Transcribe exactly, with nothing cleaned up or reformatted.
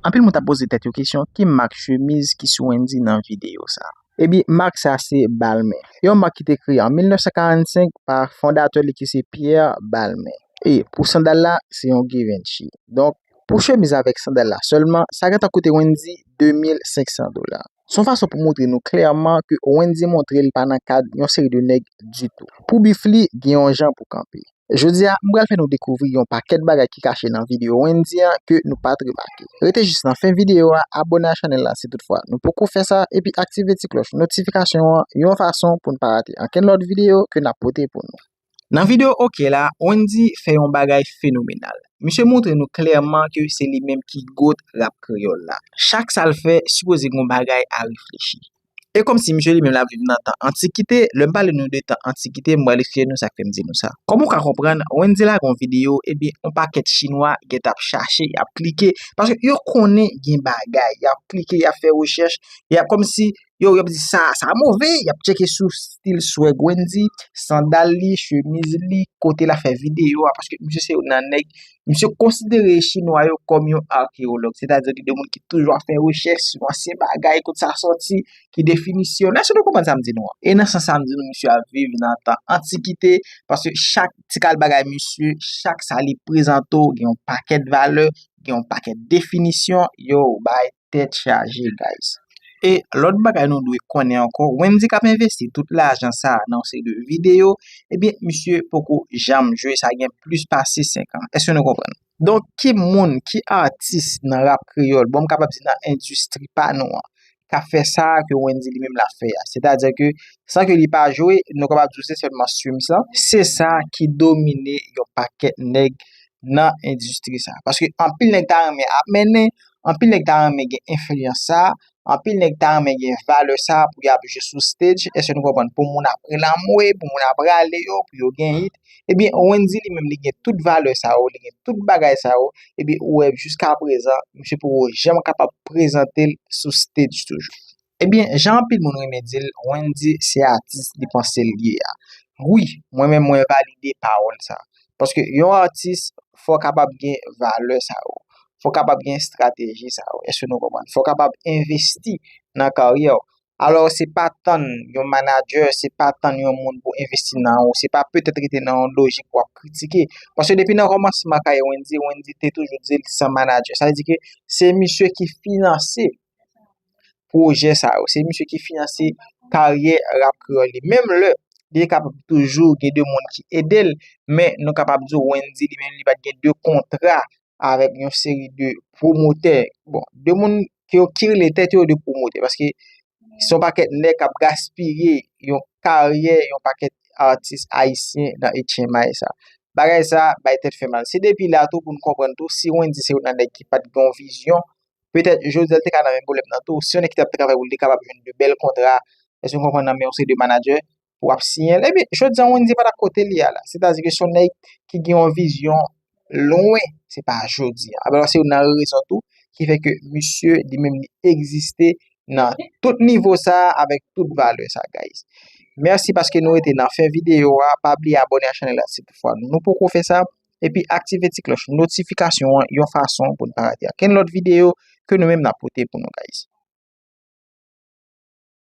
Anpil moun t ap poze tèt yo kesyon, ki mak chemiz ki sou Wendyy nan videyo sa? Ebyen, mak sa se Balmain. Yon mak ki te kreye an mil nèf san karannsenk pa fondatè li ki se Pierre Balmain. E pou sandal la, se yon Givenchy. Donk, pou chemiz avèk sandal la sèlman, sa gentan koute Wendyy de mil senk san dola. Se yon fason pou montre nou klèman ke Wendyy montre li pa nan kad yon seri de nèg ditou. Pou bif li, gen yon jan pou kanpe. Jodi a, m pral fè nou dekouvri yon pakèt bagay ki kache nan videyo Wendyy an ke nou pa t remake. Rete jis nan fen videyo a, abòne a chanèl la si toutfwa nou poko fè sa, epi aktive ti klòch notifikasyon an yon fason pou n pa rate ankenn lòt videyo ke n ap pote pou nou. Nan videyo Oke la, Wendyy fè yon bagay fenomenal. Misye montre nou klèman ke se li menm ki GOAT rap kreyòl la. Chak sa l fè, sipoze gen yon bagay a reflechi. E kòmsi misye li menm l ap viv nan tan antikite, lè m pale nou de tan antikite, m pral eksplike nou sa k fè m di nou sa. Kòm ou ka konprann, Wendyy lage yon videyo, ebyen, yon pakèt Chinwa gentan ap chache, y ap klike, paske yo konnen gen bagay, y ap klike, y ap fè rechèch, y ap kòmsi, yo, y ap di sa, sa move, y ap tcheke sou stil swag Wendyy, sandal li, chemiz li, kote l ap fè videyo a, paske misye se youn nan nèg Misye konsidere Chinwa yo kòm yon akeyològ, sètadi de moun ki toujou ap fè rechèch sou ansyen bagay, kot sa sòti, ki definisyon. Èske nou konprann sa m di nou an? E nan sans sa m di nou, misye ap viv nan tan antikite, paske chak ti kal bagay misye, chak sa li prezante w, gen yon pakèt valè, gen yon pakèt definisyon, yo, bay tèt chaje, guys. E lòt bagay nou dwe konnen ankò, Wendyy k ap envesti tout lajan sa a nan yon seri de videyo, ebyen, misye poko janm jwe sa gen plis pase senk an. Èske nou konprann? Donk, ki moun, ki atis nan rap kreyòl, bon, m kapab di nan endistri pa nou an, k ap fè sa ke Wendyy li menm l ap fè a? Sètadi ke, san ke li pa jwe, nou kapab di w se sèlman streams lan, se sa ki domine yon pakèt nèg nan endistri sa. Paske anpil nèg ta renmen ap mennen, anpil nèg ta renmen gen enfliyans sa, anpil nèg ta renmen gen valè sa pou y ap jwe sou stage. Èske nou konprann? Pou moun ap rele anmwe, pou moun ap rale yo, pou yo gen hit. Ebyen, Wendyy li menm, li gen tout valè sa yo, li gen tout bagay sa yo. Ebyen, ou wè, jiska prezan, misye poko janm kapab prezante l sou stage toujou. Ebyen, jan anpil moun renmen di l, Wendyy se atis li panse l ye a. Wi, mwen menm mwen valide pawòl sa. Paske yon atis, fò w kapab gen valè sa yo. Fò w kapab gen estrateji sa yo. Èske nou konprann? Fò w kapab envesti nan karyè w. Alò, se pa tann yon manadjè, se pa tann yon moun pou envesti nan ou, se pa petèt rete nan yon lojik w ap kritike. Paske depi nan kòmansman karyè Wendyy, Wendyy te toujou di l san manadjè. Sa vle di ke se misye ki finanse pwojè sa yo. Se misye ki finanse karyè rap kreyòl li. Menm lè li te kapab toujou gen de moun ki ede l, men nou kapab di w Wendyy li menm li pa t gen de kontra avèk yon seri de pwomotè. Bon, de moun ke yo ki rele tèt yo de pwomotè, paske se yon pakèt nèg k ap gaspiye yon karyè yon pakèt atis ayisyen nan H M I sa. Bagay sa bay tèt fè mal. Se depi la tou pou n konprann tou, si Wendyy se youn nan nèg ki pa t gen yon vizyon, petèt jodi a l te ka nan menm pwoblèm nan tou. Se yon nèg ki t ap travay pou l te kapab jwenn de bèl kontra, èske w konprann, nan men yon seri de manadjè pou ap siyen l. Ebyen, jodi a Wendyy pa t ap kote l ye a la. Sètadi ke se yon nèg ki gen yon vizyon lwen, se pa jodi a. Alò, se youn nan rezon tou ki fè ke misye li menm li egziste nan tout nivo sa a, avèk tout valè sa, guys. Mèsi paske nou rete nan fen videyo a. Pa bliye abòne a chanèl la si toutfwa nou poko fè sa. Epi aktive ti klòch notifikasyon an yon fason pou n pa rate ankenn lòt videyo ke nou menm n ap pote pou nou, guys.